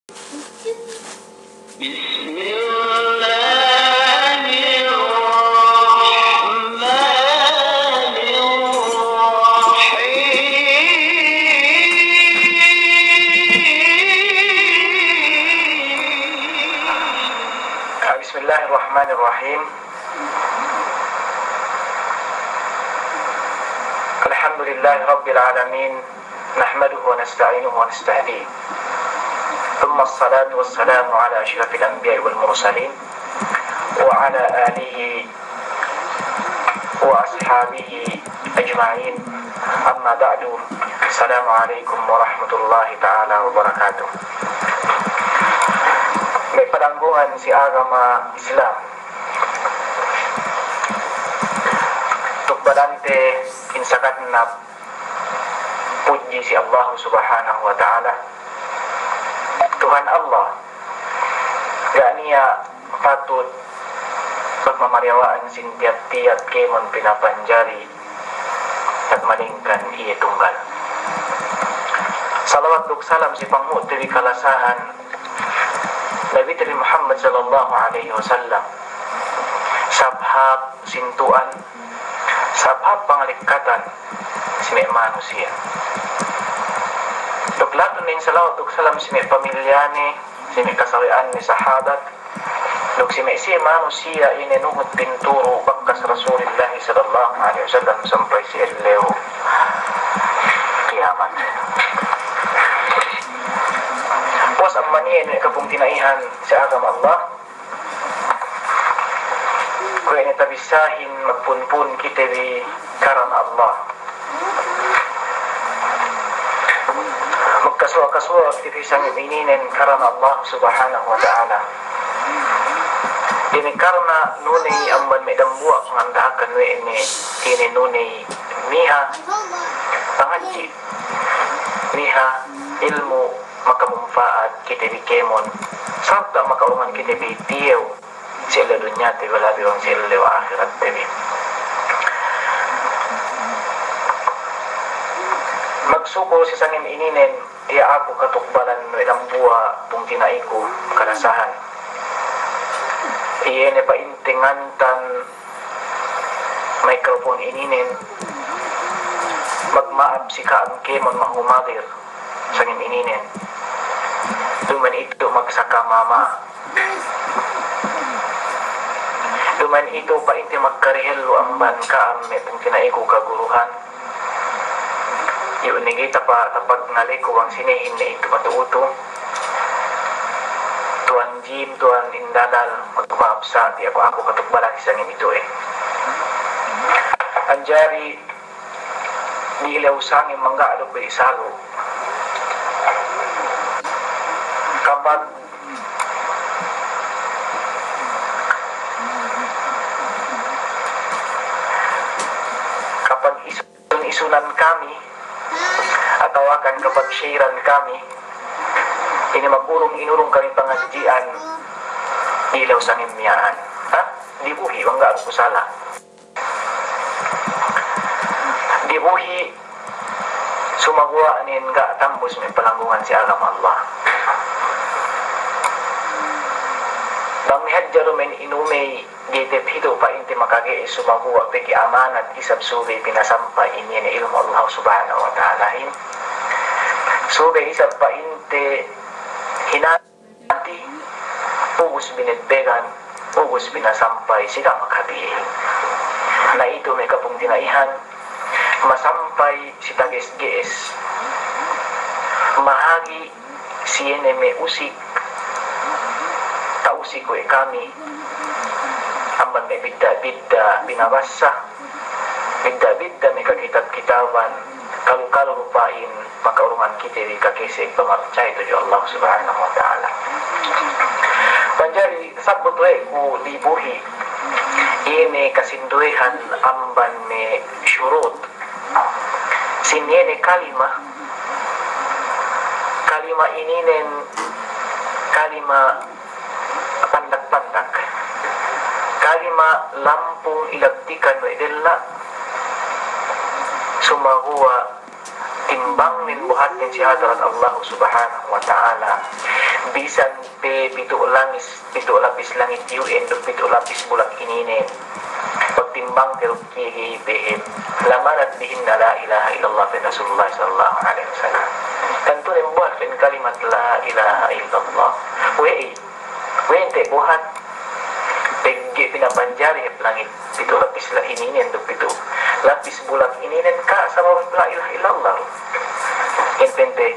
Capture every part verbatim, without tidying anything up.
بسم الله الرحمن الرحيم. بسم الله الرحمن الرحيم. الحمد لله رب العالمين. نحمده ونستعينه ونستهديه. ثم الصلاة والسلام على أشرف الأنبياء والمرسلين وعلى آله وأصحابه أجمعين. أما بعد. السلام عليكم ورحمة الله تعالى وبركاته. Me' palanggungan si agama Islam. Tukbalante in saganap pudji si Allah Subhanahu wa Ta'ala. Tuhan Allah, ga' niya' patut pagmamariyawa'an sin tiyap-tiyap kēmon pinapanjari, malaingkan iye tunggal. Salawat duk salam si panghu'te bi kalasahan Nabite bi Muhammad sallallahu alaihi wasallam. Sabhab sintu'an, sabhab pangalikkatan si me' manusiya'. Duk latun in salawat duk salam si me' pamilyane, si me' kasawe'anne sahabat, duk si me' siye manusiya' ine nuhut pinturu bakas Rasulillah sallallahu alaihi wasallam sampay si ellew kiyamat. Puwas amban iye, me' kapungtina'ihan si agama Allah, kuwe' ne tabissahin magpunpun kite bi karna Allah. Magkasuwa'-kasuwa' kite bi sangem ininen karna Allah Subhanahu wa Ta'ala. Ine karna nuney amban me' dambuwa' panganda'akan we' ne, ine nuney miha pangadji', miha ilmu' makamumpa'at kite bi kēmon, sarta' maka'urungan kite bi tiyew si ellew dunyate bi labi bang si ellew ahiratte bi. Magsukul si sangem ininen, tiya' aku katukbalan we' dambuwa' pungtina'iku kalasahan. Iye ne pa'inte ngantan microphone ininen, magma'ap si ka'am kēmon mahumadir sangem ininen. Duma'in itu magsaka mama. Duma'in itu pa'inte magkarihellu amban ka'am me' pungtina'iku kaguruhan. Iyu' ne ga'i tapa-, tapagnaleku bang sinehin ne itu matu'utu. Tuwan Jim, Tuwan Indalal, magma'ap sa' tiya' aku, aku katukbalan si sangem itu e. Anjari di ellew sangem mangga' du pe isalu. Kapag, kapag isun-isunan kami, atawakan kapag share-an kami, ine magurung-inurung kami pangadji'an, di ellew sangem miya'an. Ha? Dibuhi', mangga' du ku sala'. Dibuhi' sumaguwa' nen ga' tambus me' palanggungan si agama Allah. Bang me' hadja du men inumey, ga'i tepitu pa'inte makage'es sumaguwa' pegge' amanat isab subey pinasampay inin ilmu' Allah Subhanahu wa Ta'alahin. Subey isab pa'inte hina- ati, ubus binebbegan, ubus binasampay si ga' makahāti. Na itu me' kapungtina'ihan, masampay si tage'es-ge'es. Mahagi' si ine me' usik, ta'usik we' kami, amban me' bidda'-bidda' binabassa. Bidda'-bidda' me' kakitab-kitaban, kalu-kalu du pa'in maka'urungan kite bi kakese pamarcaya tudju Allah Subhanahu wa Ta'ala. Panjari sabbut we' ku dibuhi' ine kasinduwehan amban me' shurut. Sin ine kalima, kalima ininen kalima pandak-pandak. Kalima lampung ilabtikan we' della', sumaguwa' timbangnen buhatnen si hadarat Allah Subhanahu wa Ta'ala. bisan pe pitu' langis, pitu' lapis langit iyu'en duk pitu' lapis bulak ininen, pagtimbangte duk kiye ga'i behep, lamanat bihinna la ilaha illallah, pa'in Rasulullah sallallahu alaihi wasallam. Tantu ne buhat pa'in kalimat la ilaha illallah. We'ey, we'ey inte buhat? Pegge' pinapanjari hep langit pitu' lapis la ininen duk pitu' lapis bulak ininen ka sabab la ilaha illallah. Inin pa'inte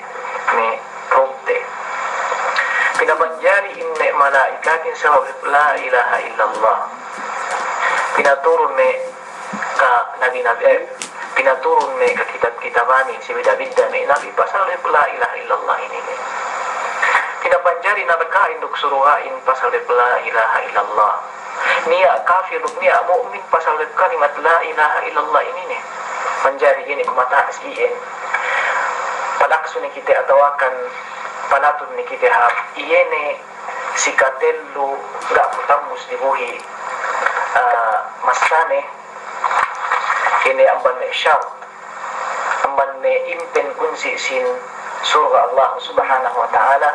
me' prubte. Pinapanjari inin me' mala'ikatin sabab la ilaha illallah. Pinaturun me' ka nabi-nabi, eh, pinaturun me' ka kitab-kitabanin si bidda'-bidda' me' nabi pasal la ilaha illallah inin. Pinapanjari narka'in duk suruga'in pasal la ilaha illallah. Niya' kafir duk niya' mu'min pasal kalimat la ilaha illallah inin. Manjari inin kumataas iyan. Palaksu ne kite atawakan palatun ne kite hap iye ne si katellu ga' ku tambus dibuhi', ah, massane, inin amban me' shart, amban me' impen kunsi' sin surga' Allah Subhanahu wa Ta'ala,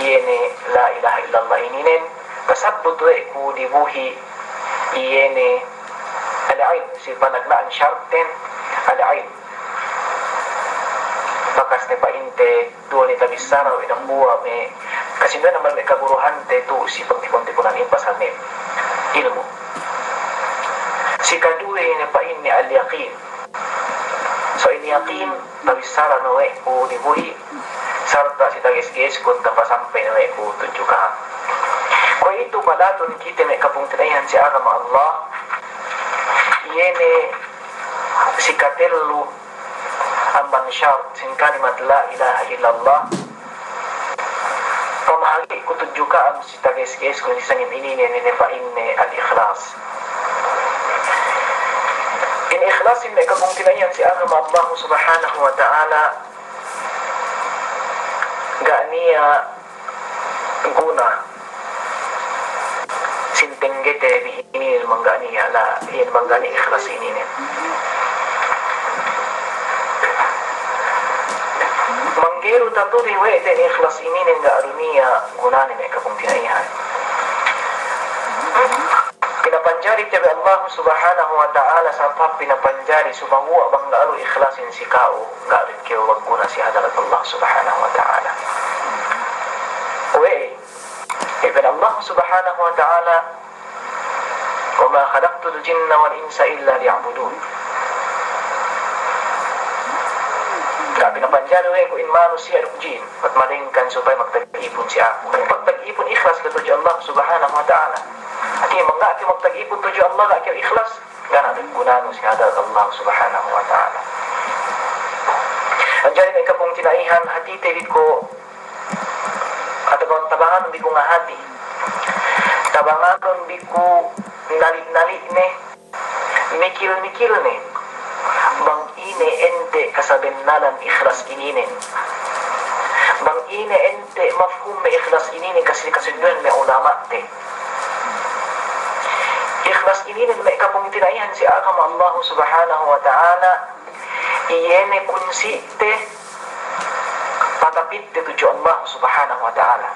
iye ne la ilaha illallah ininen, tasabbut we' ku dibuhi' iye ne al-ilm, si panagna'an sharten al-ilm. Bakas ne pa'inte, duwe ne tabissara we' dambuwa' me' kasinduwehan amban me' kaguruhante tu'u si pagtipun-tipunan in pasal me' ilmu'. Si kaduwe ne pa'inne al-yaqin. So in yaqin, tabissara ne we' ku dibuhi', sarta' si tages-gesku tapasampay ne we' ku tudju ka'am. Kuwe'itu palatun kite me' kapungtina'ihan si agama Allah, iye ne si katellu amban shart sin kalimat la ilaha illallah. Pamahagi'ku tudju ka'am si tages-gesku si sangem ininen, inin pa'inne al-ikhlas. In ikhlas inin me' kapungtina'ihan si agama Allah Subhanahu wa Ta'ala, ga' niya' guna sin tenggete bi inin bang ga' niya' la, inin bang ga' niya' ikhlas ininen. Mangga'i du tatuhun we' te ikhlas ininen ga' du niya' gunane me' kapungtina'ihan. Pinapanjari te we' Allah Subhanahu wa Ta'ala, sabab pinapanjari sumaguwa' bang ga' du ikhlasin si ka'u, ga' du kew magguna si hadarat Allah Subhanahu wa Ta'ala. We'ey, pa'in Allah Subhanahu wa Ta'ala, "Wa ma khalaqtul jinna wal insa illa liya'budun." Ga' pinapanjari we' ku in manusiya' duk jin, bat malengkan supaya magtagipun si aku. Pagtagipun ikhlas ke tudju Allah Subhanahu wa Ta'ala. Hati bang ga' ke magtagipun tudju Allah, ga' ke ikhlas, ga' ne gunanu si hadarat Allah Subhanahu wa Ta'ala. Manjari me' kapungtina'ihan, hati te bi ku, atawa tabanganun bi ku ngahati. Tabanganun bi ku nali'-nali' ne, mikil-mikil ne, bang ine ente' kasabennalan ikhlas ininen. Bang ine ente' mafhum me' ikhlas ininen, kasi-, kasinduwehan me' ulama'te. Ikhlas ininen me' kapungtina'ihan si agama Allah Subhanahu wa Ta'ala, iye ne kunsi'te patapitte tudju Allah Subhanahu wa Ta'ala.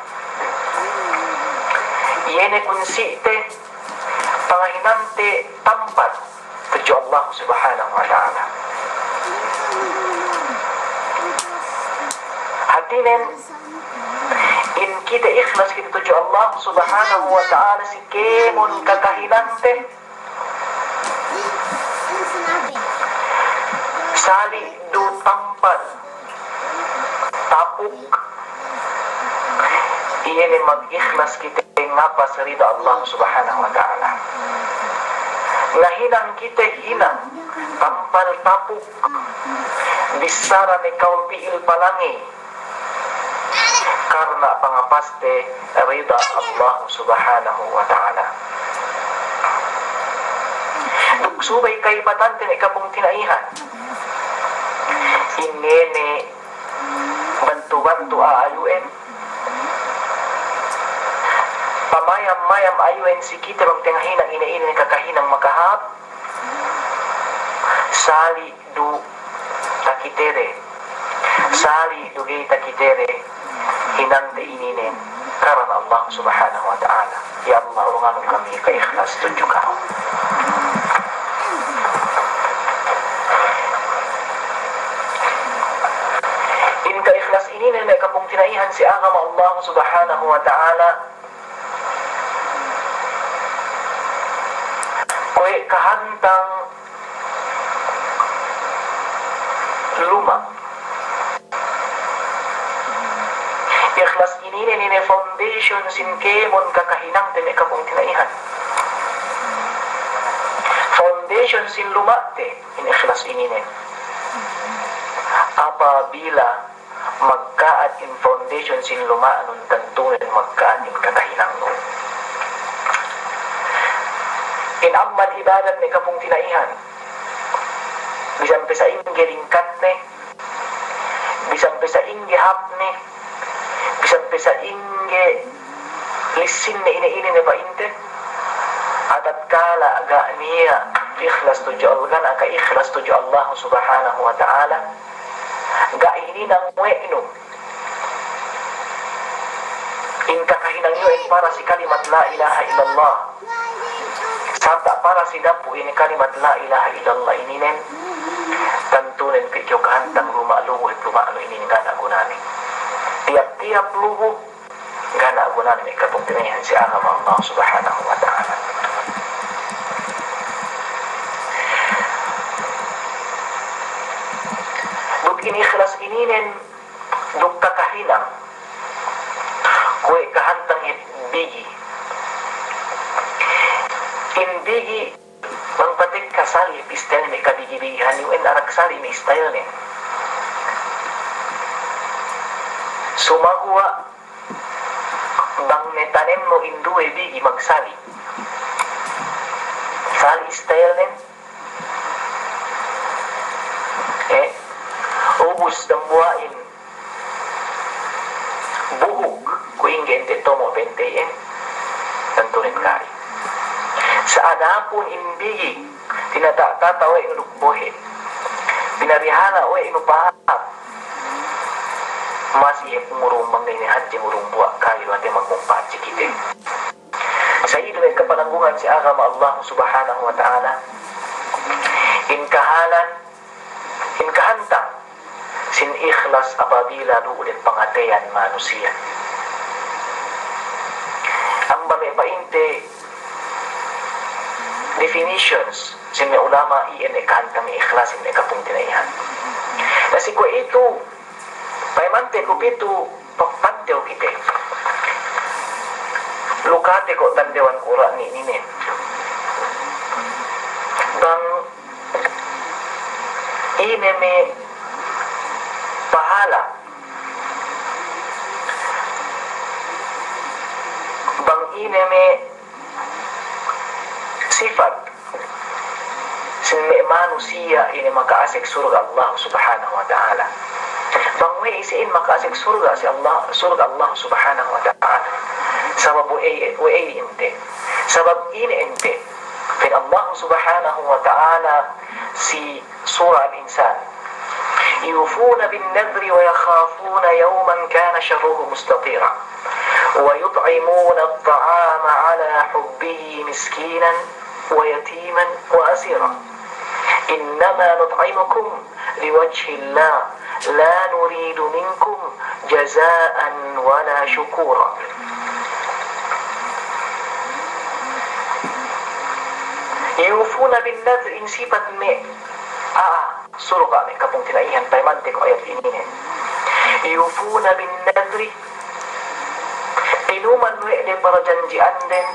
Iye ne kunsi'te pangahinangte tampal tudju Allah Subhanahu wa Ta'ala. Hatinen, in kite ikhlas kite tudju Allah Subhanahu wa Ta'ala si kēmon kakahinangte, sali' du tampal tapuk, iye ne mag-ikhlas kite ngapas rida Allah Subhanahu wa Ta'ala. Ngahinang kite hinang tampal tapuk, bissara ne kawul pi'il palangey, karna' pangapaste rida Allah Subhanahu wa Ta'ala. Duk subey kaibatante me' kapungtina'ihan, ine ne bantu-bantu a'a ayu'en, pamayam-mayam ayu'en si kite bang te ngahinang ine-ine kakahinang makahāp, sali' du takitede, sali' du ga'i takitede, hinangte ininen karna Allah Subhanahu wa Ta'ala. Ya Allah, urunganun kami ka'ikhlas tudju ka'u. In ka'ikhlas ininen me' kapungtina'ihan si agama Allah Subhanahu wa Ta'ala, kuwe' kahantang luma'. Ikhlas ininen ine foundation sin kēmon kakahinangte me' kapungtina'ihan. Foundation sin luma'te in ikhlas ininen. Apabila magka'at in foundation sin luma'nun, tantunen magka'at in kakahinangnun. In ammal ibadat me' kapungtina'ihan, bisan pe sa'ingge lingkatne, bisan pe sa'ingge hāpne, bisan pe sa'ingge lissinne, ine-ine ne pa'inte, atatkala ga' niya' ikhlas tudju Allah, ga' niya' ka'ikhlas tudju Allah Subhanahu wa Ta'ala, ga' hininang we' nu in kakahinang iyu in para si kalimat la ilaha illallah, sarta' para si dapu' in kalimat la ilaha illallah ininen, tantunen pe kew kahantang luma' lubu' hep luma'nu inin ga' niya' gunane. Tiyap-tiyap lubu' ga' niya' gunane me' kapungtina'ihan si agama Allah Subhanahu wa Ta'ala. Duk in ikhlas ininen duk kakahinang, kuwe' kahantang hep bigi. In bigi bang patekka sali' hep style me' kabigi-bigihan iyu, en arak sali' me' stylenen. Sumaguwa' bang ne tanemnu in duwe bigi magsali'. Sali' stylenen. Eh, ubus dambuwa'in buhuk, kuwe' ingge ente' tomo' pente' iyan, tantunen kari. Sa' adapun in bigi, tinata'-tata' we' nu duk bohe', pinarihala' we' nu pahāp, masi hep ngurung bang ne hadje ngurung buwa' kari, lu hāti magmumpa'at si kite. Sa' iye du me' kapananggungan si agama Allah Subhanahu wa Ta'ala, in kahalan, in kahantang sin ikhlas apabila lu'u dem pangateyan manusiya'. Amban me' pa'inte definitions sin me' ulama' iye ne kahantang me' ikhlas, in me' kapungtina'ihan. Na si kuwe'itu, payamante ku pitu, pa-, pandew kite. Lukate ko' tandewan Kur'an inin. Bang ine me' pahala, bang ine me' sifat sin me' manusiya' ine maka'asek surga' Allah Subhanahu wa Ta'ala. Bang we' isi in maka'asek surga' si Allah, surga' Allah Subhanahu wa Ta'ala. Sabab we' ey, we' ey inte. Sabab ine inte. Pa'in Allah Subhanahu wa Ta'ala si Sura Al-Insan. يوفون بالنذر ويخافون يوما كان شره مستطيرا ويطعمون الطعام على حبه مسكينا ويتيما وأسيرا إنما نطعمكم لوجه الله لا نريد منكم جزاء ولا شكورا. يوفون بالنذر, in sipat me' a'a surga' me' kapungtina'ihan, payamante ku ayat ininen. يوفون بالنذر, tinuman we' de parajanji'anden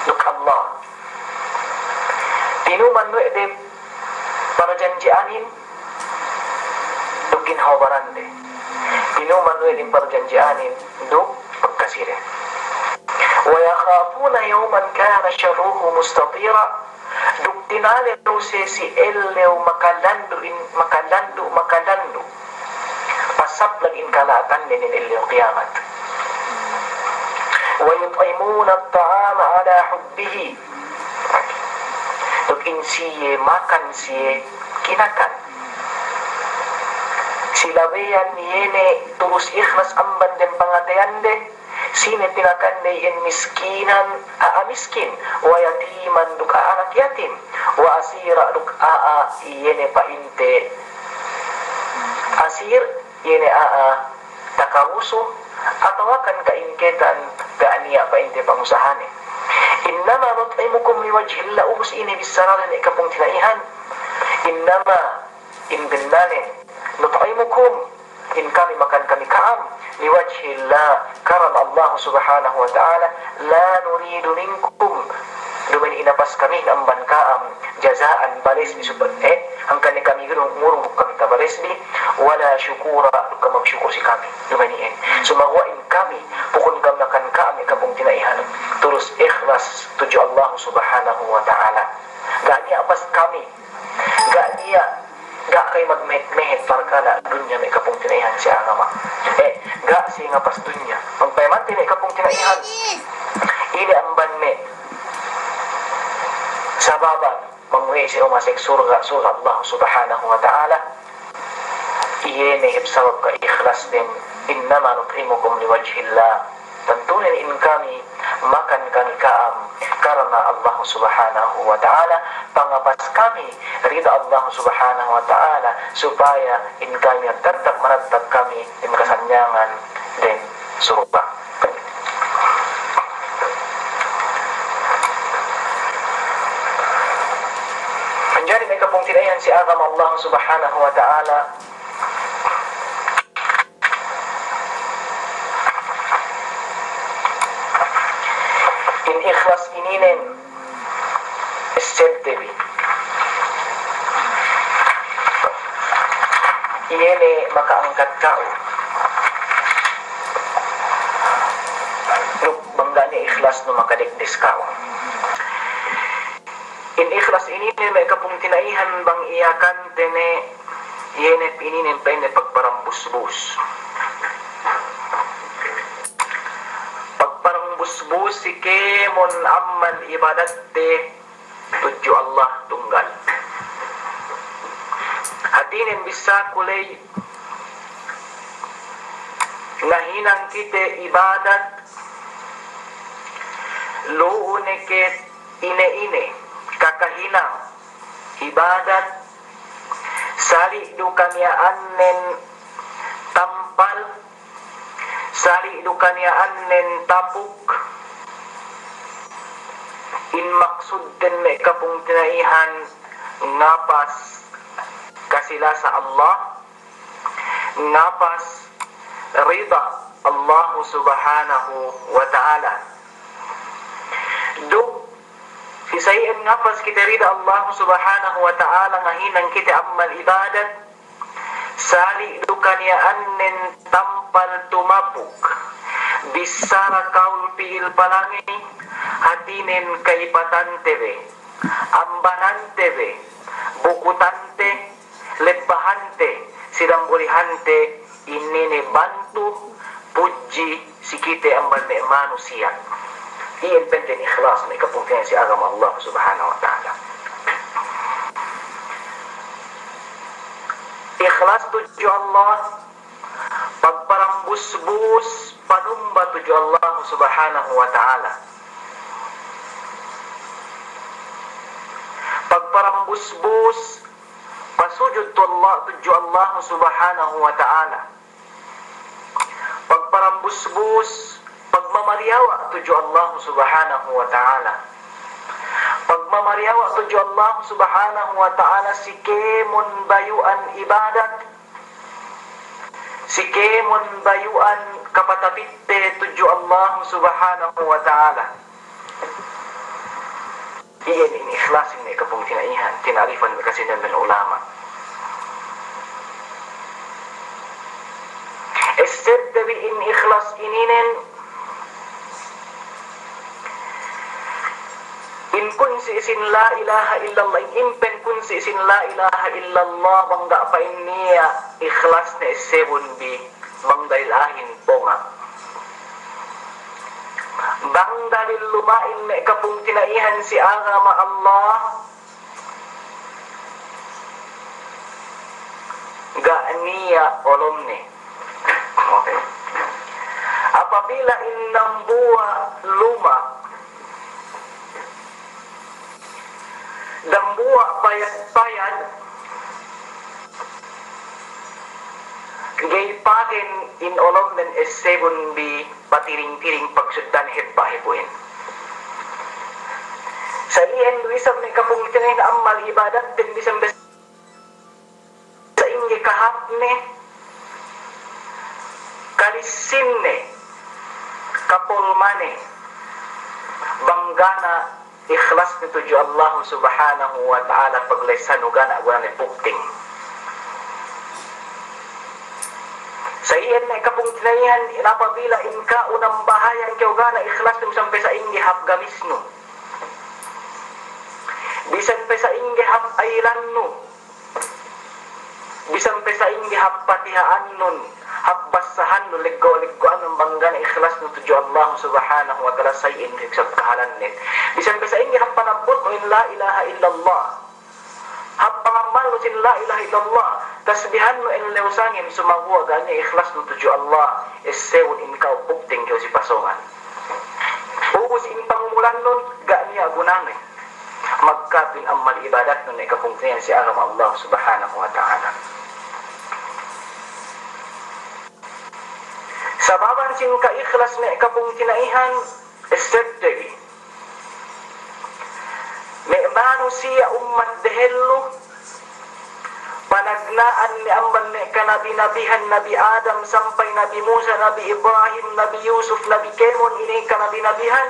duk Allah. Tinuman we' de parajanji'anin duk ginhawa barande. Tinuman we' de parajanji'anin duk pagkaside. ويخافون يوما كان شره مستطيرا. Duk tinalew siye si ellew makalandu' in, makalandu', makalandu'. Pasaplag in kala'atannen in ellew kiyamat. ويطعمون الطعام على حبه. Duk in siye makan siye kinakan si silabeyan iye ne tulus ikhlas amban dem pangateyande, sine pinakande iyan miskinan, a'a miskin, wa yatiman duk a'a anak yatim, wa asira duk a'a iye ne pa'inte asir, iye ne a'a takabusu, atawakan ka'ingketan ga' niya' pa'inte pangusahane. Innama nut'imukum liwajhillah, ubus ine bissarane me' kapungtina'ihan. Innama, in bennanen, nut'imukum, in kami makan kami ka'am, liwajhillah, karna Allah Subhanahu wa Ta'ala, la nuridu minkum, duma'in inapas kami amban ka'am, jaza'an, balesbi supa-, eh, hangkan ne kami ngurung, ngurung duk kami tabalesbi, wala shukura, duk ka'am magsukur si kami, duma'in iyan. Sumaguwa' in kami, bukun ka'am makan ka'am me' kapungtina'ihan, tulus ikhlas tudju Allah Subhanahu wa Ta'ala. Ga' niya' pas kami, ga' niya', ga' kami magmehet-mehet parkala' dunya me' kapungtina'ihan si agama. Eh, ga' si ngapas dunya. Bang payamante me' kapungtina'ihan, ine amban me' sababan bang we' siye masuk surga', surga' Allah Subhanahu wa Ta'ala, iye ne hep sabab ka'ikhlasden, innama nut'imukum liwajhillah. Tantunen in kami makan kami ka'am karna Allah Subhanahu wa Ta'ala, pangapas kami rida Allah Subhanahu wa Ta'ala, supaya in kami tetap manattap kami dem kasanyangan dem surga'. Manjari me' kapungtina'ihan si agama Allah Subhanahu wa Ta'ala, in ikhlas ininen, essebte bi, iye ne maka'angkat ka'u, duk bang ga' ne ikhlasnu makadekdes ka'u. In ikhlas ininen me' kapungtina'ihan bang iyakante ne, iye ne ininen pa'inne pagparambusbus. Pagparambusbus si kēmon amal ibadatte tudju Allah tunggal. Hātinen bissāku ley, ngahinang kite ibadat, lu'u ne ke ine-ine kakahinang ibadat, sali' du kaniya'annen tampal, sali' du kaniya'annen tapuk, in maksudden me' kapungtina'ihan ngapas kasilasa Allah, ngapas rida Allah Subhanahu wa Ta'ala. Duk, si sa iyan ngapas kite rida Allah Subhanahu wa Ta'ala, ngahinang kite amal ibadat, sali' du kaniya'annen tampal tumapuk, bissara kawul pi'il palangey, hātinen kayipatante be, ambanante be, bukutante, lebbahante, sidambulihante, inine bantu, pudji, si kite amban me' manusiya'. Iyan pa'inte ikhlas me' kapungtina'ihan si agama Allah Subhanahu wa Ta'ala. Ikhlas tudju Allah, pagparambusbus panumba tudju Allah Subhanahu wa Ta'ala. Pagparambusbus pasujud tu Allah, tudju Allah Subhanahu wa Ta'ala. Pagparambusbus, pagmamariyawa' tudju Allah Subhanahu wa Ta'ala. Pagmamariyawa' tudju Allah Subhanahu wa Ta'ala si kēmon bayu'an ibadat, si kēmon bayu'an kapatapitte tudju Allah Subhanahu wa Ta'ala. Iyan in ikhlas inin me' kapungtina'ihan, tina'rifan me' kasinan me' ulama'. Essebte bi in ikhlas ininen, in kunsi' sin la ilaha illallah, in impen kunsi' sin la ilaha illallah, bang ga' pa'in niya' ikhlasne essebun bi, bang dalil ahin ponga'. Bang dalil luma'in me' kapungtina'ihan si agama Allah, ga' niya' olomne. Okay. Apabila in dambuwa' luma', dambuwa' payad-payad, ga'i pagen in olomnen essebun bi patiring-tiring pagsuddan hebba' hebu'in. Sa' iyan du isab me' kapungtina'ihan ammal ibadatten bisan bes- sa'ingge kahāpne, kalissinne, kapolmane, bang ga' ne ikhlasne tudju Allah Subhanahu wa Ta'ala, paglessanu ga' ne gunane pupting. Sa' iyan me' kapungtina'ihan, apabila in ka'u nambahayang kew ga' ne ikhlasnu, bisan pe sa'ingge hāp gamisnu, bisan pe sa'ingge hāp aylannu, bisan pe sa'ingge hāp patiha'annun, hāp bassahannun, leggo'-leggo'annun, bang ga' ne ikhlasnu tudju Allah Subhanahu wa Ta'ala, sa' iyan du isab kahālannen. Bisan pe sa'ingge hāp panabbutnu in la ilaha illallah, hāp pangammalnu sin la ilaha illallah, tasbihannu ellew sangem, sumaguwa' ga' ne ikhlasnu tudju Allah, essebun in ka'u pupting kew si pasōngan. Ubus in pangumulannun ga' niya' gunane. Magkapin ammal ibadatnun me' kapungtina'ihan si agama Allah Subhanahu wa Ta'ala. Sababan sin ka'ikhlas me' kapungtina'ihan, essebte bi. Me' manusiya' ummat dehellu, panagna'an ne amban me' kanabi-nabihan, Nabi Adam sampay Nabi Musa, Nabi Ibrahim, Nabi Yusuf, Nabi kēmon ine kanabi-nabihan,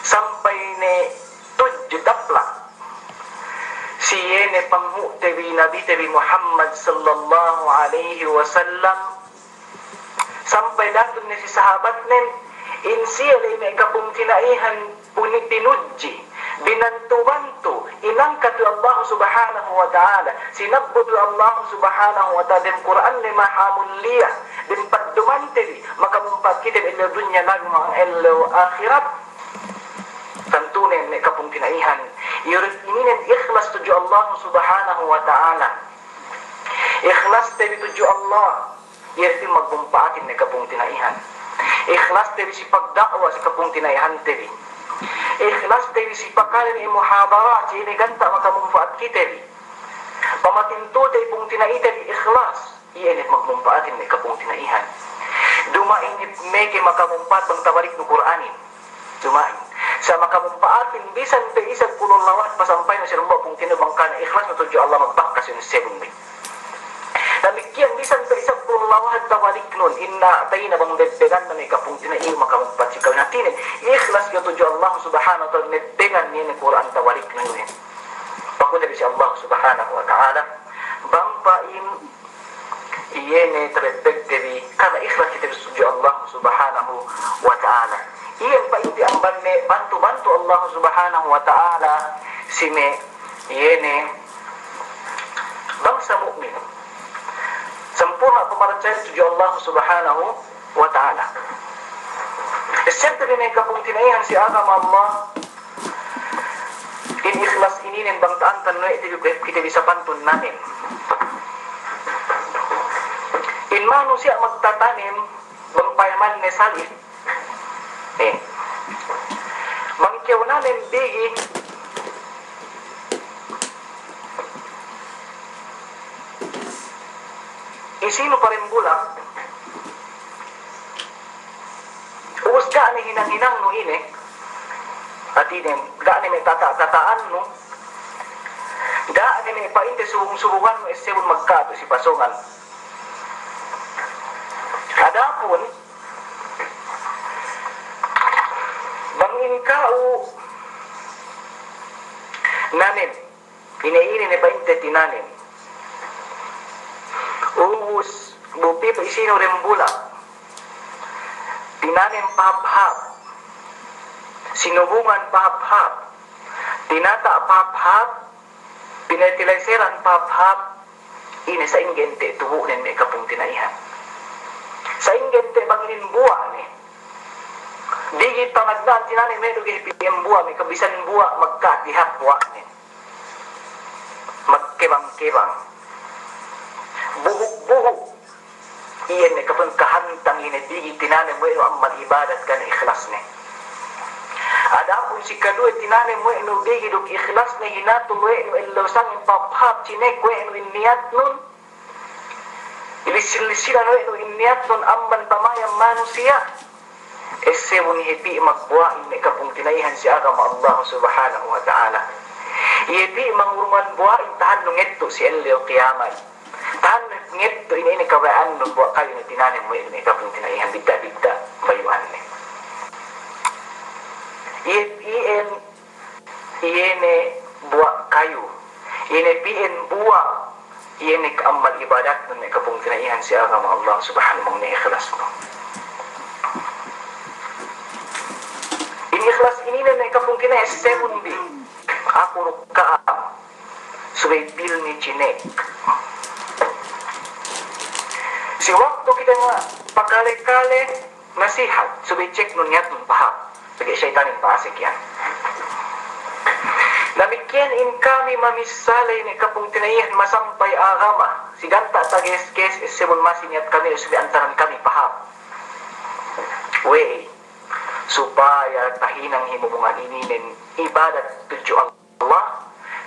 sampay ne tudju tapla' si iye ne panghu'te bi, Nabite bi Muhammad sallallahu alaihi wasallam, sampay dantun ne si sahabatnen, in siye ley me' kapungtina'ihan puni-, pinudji, binantu-bantu, inangkat we' Allah Subhanahu wa Ta'ala, sinabbut we' Allah Subhanahu wa Ta'ala dem Kur'anne mahamulliya, dem paddomante bi, makamumpa'at kite bi ellew dunya labi ma'an ellew ahirat. Tantu ne me' kapungtina'ihan, iye du ininen ikhlas tudju Allah Subhanahu wa Ta'ala. Ikhlaste bi tudju Allah. Iye du magmumpa'atin me' kapungtina'ihan. Ikhlaste bi si pagda'wa si kapungtina'ihante bi. Ikhlaste bi si pakale me' muhadara, si ine ganta' makamumpa'at kite bi. Pamatintu'te bi pungtina'ite bi ikhlas. Iye ne magmumpa'atin me' kapungtina'ihan. Duma'in ne meke makamumpa'at bang tabaliknu Kur'anin. Duma'in. Sa' makamumpa'atin bisan pe isab pulun lawat pasampaynu si dambuwa' pungtina'ihan bang ka'u ne ikhlasnu tudju Allah, magbakkas ensebun bi. Damikkiyan bisan pe isab pulun lawat tabaliknun, inna' ta'ina bang bebbegannu me' kapungtina'ihan makamumpa'at si ka'u, hātinen ikhlas kew tudju Allah Subhanahu wa Ta'ala, mebbegan iye ne Kur'an tabaliknu iye ne. Pakute bi si Allah Subhanahu wa Ta'ala, bang pa'in iye ne tabebbegte bi, karna ikhlas kite bi tudju Allah Subhanahu wa Ta'ala. Iye pa'inte amban me' bantu-bantu Allah Subhanahu wa Ta'ala si me' iye ne bangsa mu'min. Sampurna' pamarcaya tudju Allah Subhanahu wa Ta'ala. Essebte bi me' kapungtina'ihan si agama Allah, in ikhlas ininen bang ta'antan we' te bi, kite bi sapantun nanem. In manusiya' magtatanem, bang payamanne salin, eh, bang kew nanem bigi, isinu pa dem bulak, ubus ga' ne hinang-hinangnu ine, hātinen, ga' ne me' tata'-tata'annu, ga' ne me' pa'inte subung-subungannu, essebun magkatu si pasongan. Adapun bang in ka'u nanem, ine-ine ne pa'inte tinanem. Ubus, bu pī pe isinu dem bulak. Tinanem pahāp-hāp. Sinubungan pahāp-hāp. Tinata' pahāp-hāp. Pinetileseran pahāp-hāp. Ine sa'ingge ente' tubu'nen me' kapungtina'ihan. Sa'ingge ente' bang inin buwa' ne. Digi' pamagna'an tinanem me' du ga'i pī em buwa' me' kabisan buwa' magkati hāp buwa'nen. Magkebang-kebang. Buhuk Iyan ne kapun kahantang ine diki tinanem we' nu amal ibadat ga' ne ikhlas ne. Adapun si kaduwe tinanem we' nu diki duk ikhlas ne hinatul we' nu ellew sangem pahāp-hāp cinek we' nu in niyatnun. Ilisil-lisilan we' nu in niyatnun amban pamayam manusiya'. Essebun iye pī magbuwa'in me' kapungtina'ihan si agama Allah Subhanahu wa Ta'ala. Iye pī mangurungan buwa'in tahannu ngettu' si ellew kiyamat. Tahannu ngettu' ine-ine kabaya'annun buwa' kayu ne tinanem we' me' kapungtina'ihan bidda'-bidda' bayu'anne. Iye, iye Iye ne buwa' kayu, iye ne pi'en buwa', iye ne amal ibadatnun me' kapungtina'ihan si agama Allah Subhanahu wa Ta'ala, ikhlasnun. In ikhlas inin ne me' kapungtina'ihan essebun bi, aku duk ka'am, subey pilmi cinek. Si waktu kite nga pakale-kale, nasihat, subey ceknun niyatnun pahāp. Pegge' seyitanin pa'asek iyan. Damikkiyan in kami mamissāle me' kapungtina'ihan masampay agama, si ganta' tages-ges, essebun masi niyat kami, subey antaran kami pahāp. We'ey, supaya tahinang himumungan ininen ibadat tudju Allah. Allah,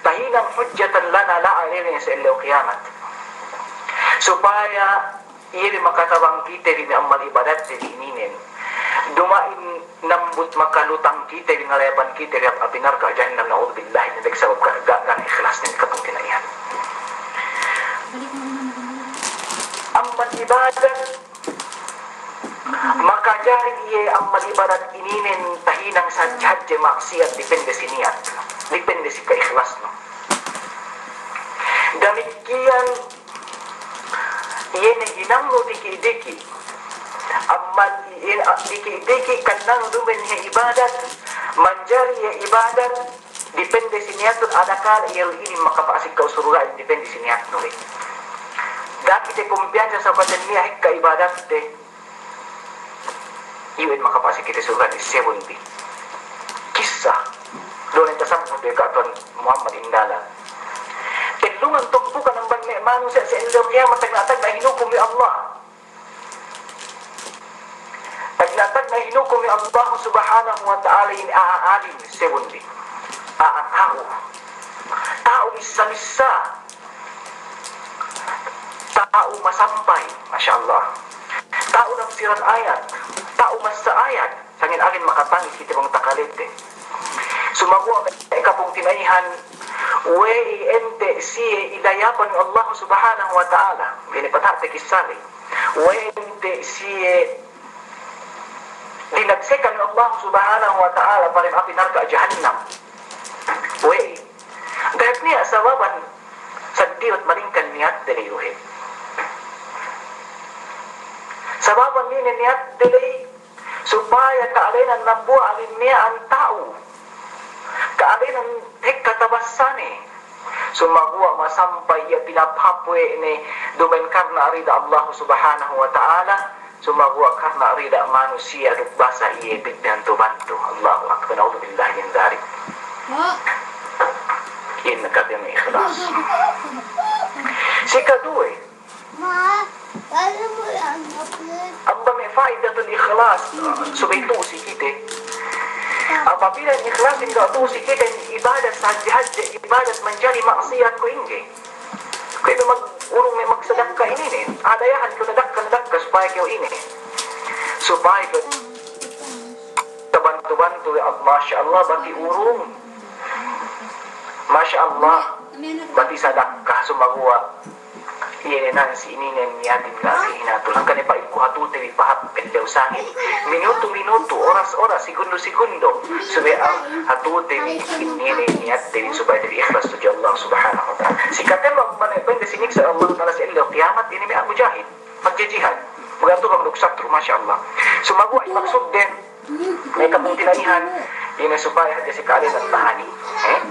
tahinang hujjatan lana, la'a ley si ellew kiyamat. Supaya iye bi makatabang kite bi me' amal ibadatte bi ininen. Duma'in nambut makalutang kite bi ngalayapan kite bi hap api narka' jahannam, na'udzubillah, inin dek sabab ga', ga', ga' ikhlas ne kapungtina'ihan. Amal ibadat Makajari iye amal ibadat ininen tahinang sadja-sadja maksiyat, depende si niyat, depende si kaikhlasnu. Damikkiyan iye ne hinangnu diki'-diki', amal iye ne diki'-diki' kannanu duma'in he ibadat, manjari iye ibadat, depende si niyatnun, adakala iye du inin makapa'asek kew surga'in, depende si niyatnu le. Ga' kite kumpiyansa sa' kate niya' ekka ibadatte, iyu' in makapa'asek kite surga'in, essebun bi. Kissa, duwe ne tasabbut we' ka'atuwan Muhammad Indala. Tellungan tumpukan amban me' manusiya' si ellew kiyamat, tagna'-tagna' hinukum we' Allah. Tagna'-tagna' hinukum we' Allah Subhanahu wa Ta'ala in a'a alim, essebun bi. A'a ta'u. Ta'u missa-missa. Ta'u masampay, masya Allah. Ta'u nafsiran ayat. Ta'u massa ayat. Sangin agi' makatangis kite bang takalete. Sumaguwa' me' kapungtina'ihan, we'ey ente' siye ilayapan we' Allah Subhanahu wa Ta'ala. Bine pata'te kissa le. We'ey ente' siye dinagsekan we' Allah Subhanahu wa Ta'ala parem api narka' jahannam. We'ey. Ga' niya' sababan seddili, malingkan niyatte le iyu' he. Sababan inin niyatte le supaya ka'alenan dambuwa' inin miya'an ta'u. Ka'alenan hekka tabassane. Sumaguwa' masampay iye pinapahāp we' ne duma'in karna' rida Allah Subhanahu wa Ta'ala. Sumaguwa' karna' rida manusiya' duk basa iye pagbantu-bantu. Allahu Akbar. Na'udzubillahi min dzalik. Inin kate me' ikhlas. Si kaduwe, amban me' fa'idatul ikhlas, subey tu'u si kite. Apabila ikhlas in ga' tu'u si kite, ibadat sadja-sadja, ibadat manjari maksiyat kuwe' ingge. Kuwe' me' mag-, urung me' magsadakka ininen, adayahan kew nadakka, nadakka supaya kew ine. Supaya kew tabantu-bantu, ya Allah, masya Allah, bati urung. Masya Allah, bati sadakka, sumaguwa' iye ne nan si ininen niyatin ga' si hinatul. Hangkan ne pa'inku hatute bi pahāp ellew sangem. Minutu-minutu, oras-oras, segundo-segundo. Subey hatute bi ininen niyatte bi supaya te bi ikhlas tudju Allah Subhanahu wa Ta'ala. Si katellu amban me' pa'inte siniksa' Allah Ta'ala si ellew kiyamat, inin me' a'a mujahid. Magjihad. Magantu bang duk satru', masya Allah. Sumaguwa' in maksudden, me' kapungtina'ihan, ine supaya hadja si ka'alenan bahani. Eh?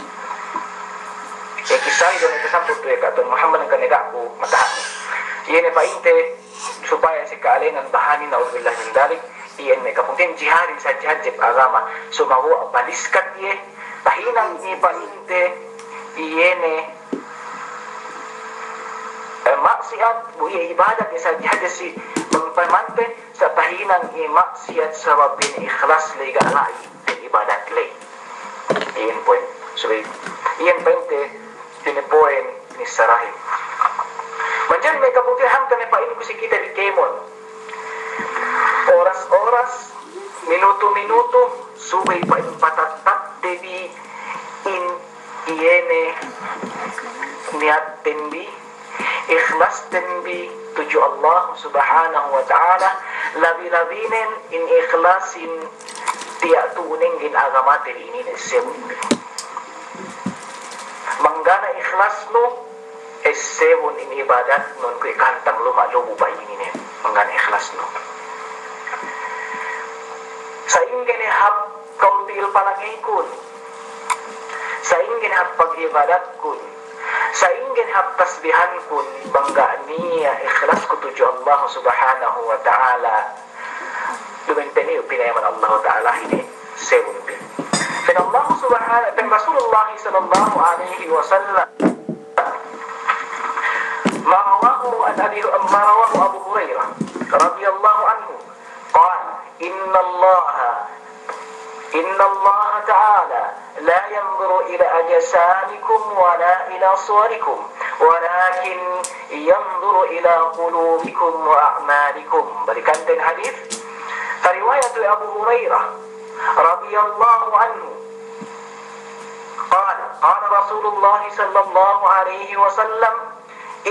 Iye kissa inin du ne tasabbut we' ka'atuwan Muhammad hangkan ne ga' ku matahani. Iye ne pa'inte supaya si ka'alenan bahani, na'udzubillahi min dzalik, iye ne me' kapungtina'ihan jihadin sadja-sadja agama. Sumaguwa' baliskat iye, tahinang iye pa'inte, iye ne, eh, maksiyat, bu iye ibadat, iye sadja-sadja si bang payamante, sa' tahinang iye maksiyat sabab iye ne ikhlas ley ga' la'i ibadat ley. Iyan po'in. Subey, iyan pa'inte, ine po'in, ine sarahin. Manjari me' kapungtina'ihan, hangkan ne pa'inku si kite bi kēmon. Oras-oras, minutu-minutu, subey pa'in patattatte bi in iye ne niyatten bi, ikhlasten bi tudju Allah Subhanahu wa Ta'ala, labi-labinen in ikhlasin tiya' tu'u nengge in agamate bi inin essebun bi. Bang ga' ne ikhlasnu, essebun in ibadatnun kuwe' kahantang luma' lubu pa'in inin, bang ga' ne ikhlasnu. Sa'ingge ne hap kawul pi'il palangeykun, sa'ingge ne hap pag'ibadatkun, sa'ingge ne hap tasbihankun, bang ga' niya' ikhlasku tudju Allah Subhanahu wa Ta'ala, duma'in pe niyu' pinayaman Allah Ta'ala inin, essebun bi. Pa'in Allah Subhanahu, pa'in Rasulullah sallallahu alaihi wasallam, ma rawahu an Abi, ma rawahu Abu Hurairah radiyallahu anhu. قال: إن الله، إن الله تعالى لا ينظر إلى أجسامكم ولا إلى صوركم، ولكن ينظر إلى قلوبكم وأعمالكم. Balikanten hadis, riwayat Abu Hurairah radiyallahu anhu. قال: قال رسول الله صلى الله عليه وسلم: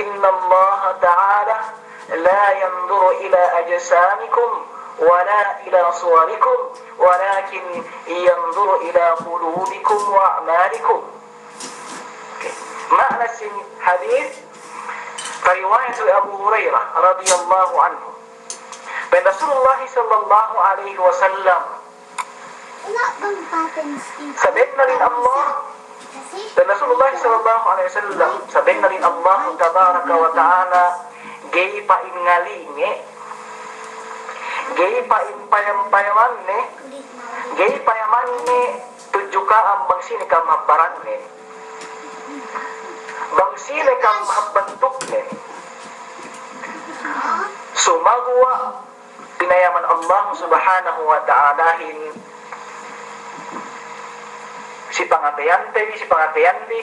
إن الله تعالى لا ينظر إلى أجسامكم ولا إلى صوركم ولكن ينظر إلى قلوبكم وأعمالكم. Oke. Ma'na sin hadis, riwayat Abu Hurairah radiyallahu anhu. Pa'in Rasulullah sallallahu alaihi wasallam, sabennalin Allah, pa'in Rasulullah sallallahu alaihi wasallam, sabennalin Allah tabaraka wa ta'ala, ga'i pa'in ngalinge, ga'i pa'in payam-payamanne, ga'i payamanne tudju ka'am bang sine ka'am hap baranne, bang sine ka'am hap bantuknen. Sumaguwa' pinayaman Allah Subhanahu wa Ta'alahin si pangateyante bi, si pangateyan bi,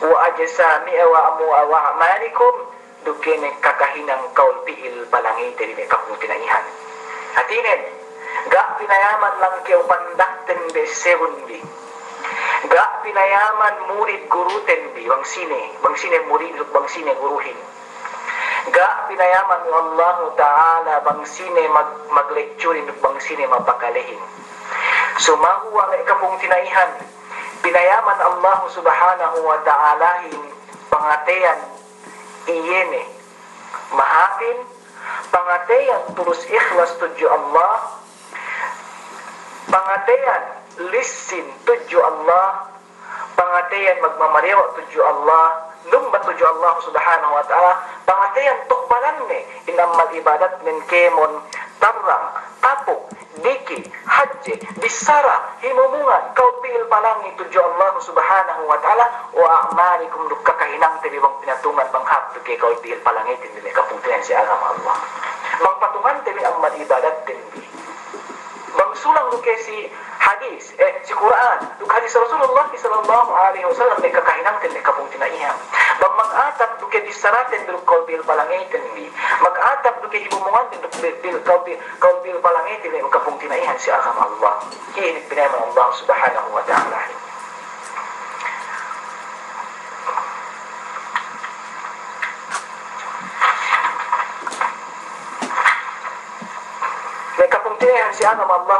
wa ajsami, wa amu-, wa a'malikum, duk iye ne kakahinang kawul pi'il palangeyte bi me' kapungtina'ihan. Hātinen, ga' pinayaman langkew pandakten bi essebun bi. Ga' pinayaman murid guruten bi, bang sine, bang sine murid duk bang sine guruhin. Ga' pinayaman we' Allahu Ta'ala bang sine mag-, maglecturin duk bang sine mapakalehin. Sumaguwa' me' kapungtina'ihan, pinayaman Allahu Subhanahu wa Ta'alahin pangateyan iye ne mahāpin, pangateyan tulus ikhlas tudju Allah, pangateyan lissin tudju Allah, pangateyan magmamariyawa' tudju Allah, numba tudju Allah Subhanahu wa Ta'ala, pangateyan tukbalanne in amal ibadatnen kēmon, tarrang, tapuk, diki', hadje, bissara, himumungan, kawul pi'il palangey tudju Allah Subhanahu wa Ta'ala, wa a'malikum, duk kakahinangte bi bang pinatungan bang hāp duk iye kawul pi'il palangeyten bi me' kapungtina'ihan si agama Allah. Bang patungante bi amal ibadatten bi. Bang sulang duk iye si hadis, eh, si Kur'an, duk hadis Rasulullah sallallahu alaihi wasallam me' kakahinangten me' kapungtina'ihan. Bang mag'atap duk iye bissaraten bi duk kawul pi'il palangeyten bi. Mag'atap duk iye himumunganten duk bil, bil, kawul pi'il, kawul pi'il palangeyten bi me' kapungtina'ihan si agama Allah. Iye ne pinayaman Allah Subhanahu wa Ta'ala. Me' kapungtina'ihan si agama Allah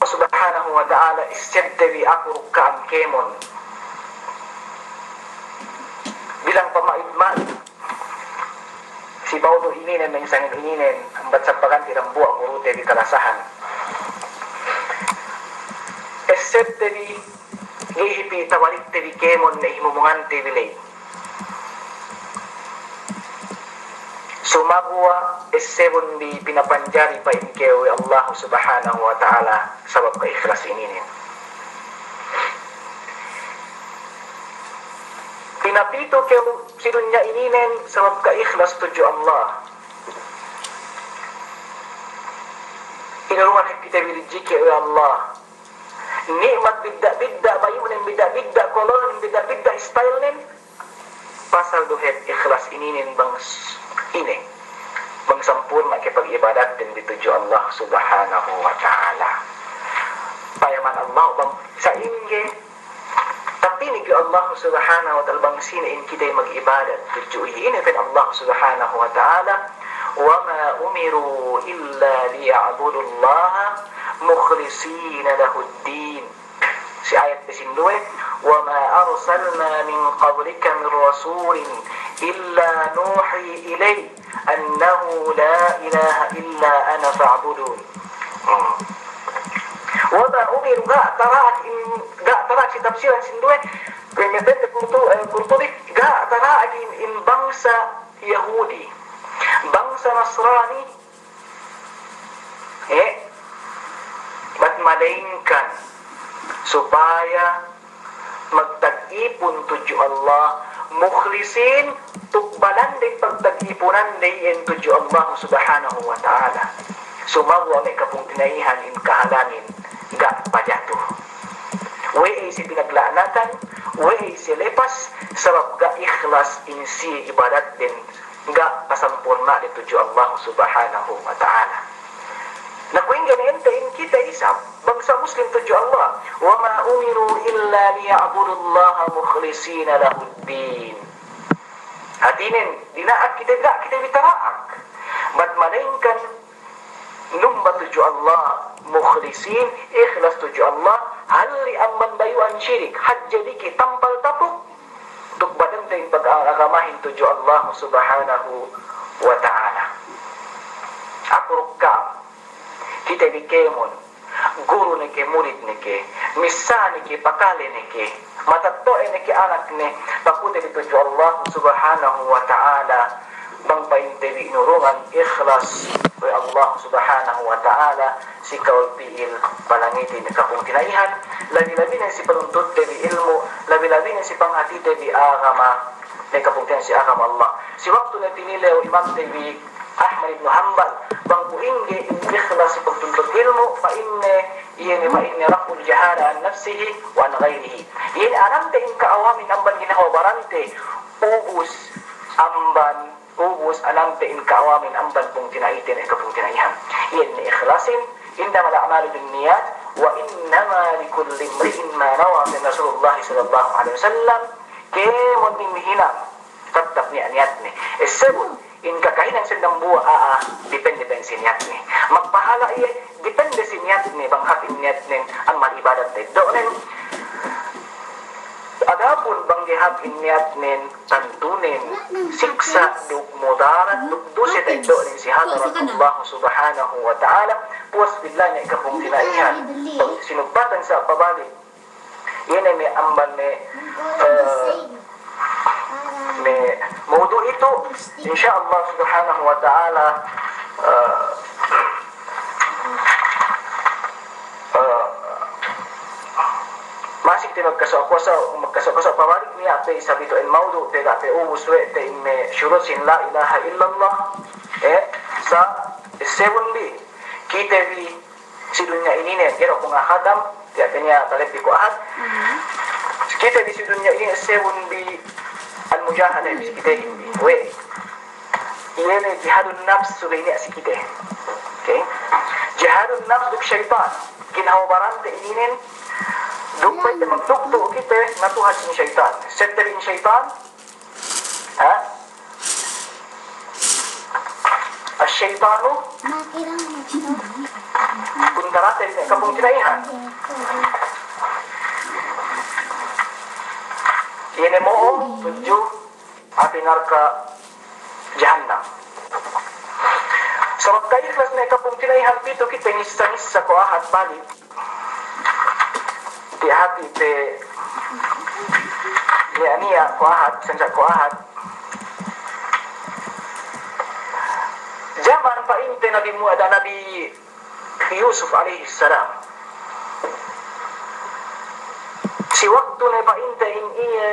Subhanahu wa Ta'ala, essebte bi aku duk ka'am kēmon. Bilang pama'id-ma'id si bawdu ininen, me' sangem ininen, ambat sampagan ti dambuwa' gurute bi kalasahan. Essebte bi, ga'i hep tabalikte bi kēmon me' himumungante bi ley. Sumaguwa' essebun bi pinapanjari pa'in kew we' Allah Subhanahu wa Ta'ala sabab ka'ikhlas ininin. Pitu kew si dunya ininen sabab ga'i ikhlas tudju Allah. Inurungan kite bi rijiki' we' Allah. Ni'mat bidda'-bidda', bayu'nen bidda'-bidda', kolonen bidda'-bidda', stylenen. Pasal du hep ikhlas ininen bang s-, ine, bang sampurna' ke pag'ibadatten bi tudju Allah Subhanahu wa Ta'ala. Payaman Allah bang sa'ingge, tapi ni ke Allah Subhanahu wa Ta'ala bang sine in kite mag'ibadat tudju iye. Ine pa'in Allah Subhanahu wa Ta'ala, "Wa ma umiru illa liya'budullaha mukhlisina lahuddin." Si ayat pe sinduwe, "Wa ma arsalna min qablika min rasulin illa nuhi ilayhi annahu la ilaha illa ana fa'budun." Hmm. Wa ma umiru, ga' tara'ak in, ga' tara'ak si tafsiran sinduwe, kuwe' me' pa'inte Qurtu-, eh, Qurtubi, ga' tara'ak in, in bangsa Yahudi, bangsa Nasrani, Eh, bat malaingkan supaya magtag'ipun tudju Allah, mukhlisin, tukbalan de pagtag'ipunan de iyan tudju Allah Subhanahu wa Ta'ala. Sumagawa' me' kapungtina'ihan in kahalanin ga' pajatu. We'ey si pinagla'natan, we'ey si lepas, sabab ga' ikhlas in si ibadatden, ga' pasampurna'de tudju Allah Subhanahu wa Ta'ala. Na kuwe' ingge ne ente in kite isab bangsa Muslim tudju Allah, "Wa ma umiru illa liya'budullaha mukhlisina lahuddin." Hātinen, dina'ak kite, ga' kite bi tara'ak. Bat malaingkan numba tudju Allah, mukhlisin, ikhlas tudju Allah, halli' amban bayu'an sirik, hadje diki' tampal tapuk, tukbalan te in pag'agamahin tudju Allah Subhanahu wa Ta'ala. Aku duk ka'am, kite bi kēmon, guru ne ke, murid ne ke, missā ne ke, pakale ne ke, matetto'a ne ke, anak ne, pakute bi tudju Allah Subhanahu wa Ta'ala, bang pa'inte bi inurungan ikhlas we' Allah Subhanahu wa Ta'ala, si kawul pi'il palangitin, kapungtina'ihan, labi-labinen si panuntutte bi ilmu', labi-labinen si panghātite bi agama, ne kapungtina'ihan, si agama Allah. Si waktu ne tinilew imamte bi Ahmad ibn Hanbal, bang kuwe' ingge in ikhlas si pagtuntut ilmu', pa'inne, iye ne pa'inne, raf'ul jahala an nafsihi wa an ghayrihi. Iye ne anante in ka'awamin amban ginhawa barante, ubus amban, ubus anante in ka'awamin amban pungtina'ite ne, kapungtina'ihan. Iye ne ikhlasin, "Innamal a'malu binniyat, wa innama likulli imri'in ma nawa," pa'in Rasulullah sallallahu alaihi wasallam, kēmon in hinang, tattap niya' niyatne. Essebun, in kakahinang seddang buwa' a'a, depende pa'in si niyatne. Magpahala' iye, depende si niyatne, bang hāp in niyatnen amal ibadat ta'eddo'nen. Adapun bang ga'i hāp in niyatnen, tantunen siksa' duk mudarat duk duse ta'eddo'nen si hadarat Allah Subhanahu wa Ta'ala. Puwas billahi, me' kapungtina'ihan, sinubbatan sa' pabalik. Iye ne me' amban me', eh, me' maudu' itu, insya Allah Subhanahu wa Ta'ala, eh, eh, masi kite magkasuwa-kuwa, magkasuwa-kuwa pabalik niya' pe isab itu in maudu', pe ga' pe ubus we' te in me' shurut sin la ilaha illallah, eh, sa' essebun bi kite bi si dunya ininen, ga'i du ku ngahadam, tiya' pe niya' talebbi ku ahad. Mhm. Kite bi si dunya inin essebun bi al-mujahada bi si kite bi. We', iye ne jihadun nafs subey niya' si kite. Oke? Jihadun nafs duk seyitan. Ginhawa barante ininen, duk pa'inte magduktu' kite, natuhas in seyitan. Sette bi in seyitan, Ha? As-shaytanu, kundarate ne kapungtina'ihan. Iye ne mo'o tudju api narka' jahannam. Sabab ga'i ikhlas ne kapungtina'ihan pitu kite ngissa-ngissa ko' ahad balik. Ti hati pe niya'-niya' ko' ahad, sanja' ko' ahad. Jaman pa'inte Nabi Mu-, ada Nabi Yusuf alayhis salam. Si waktu ne pa'inte in iye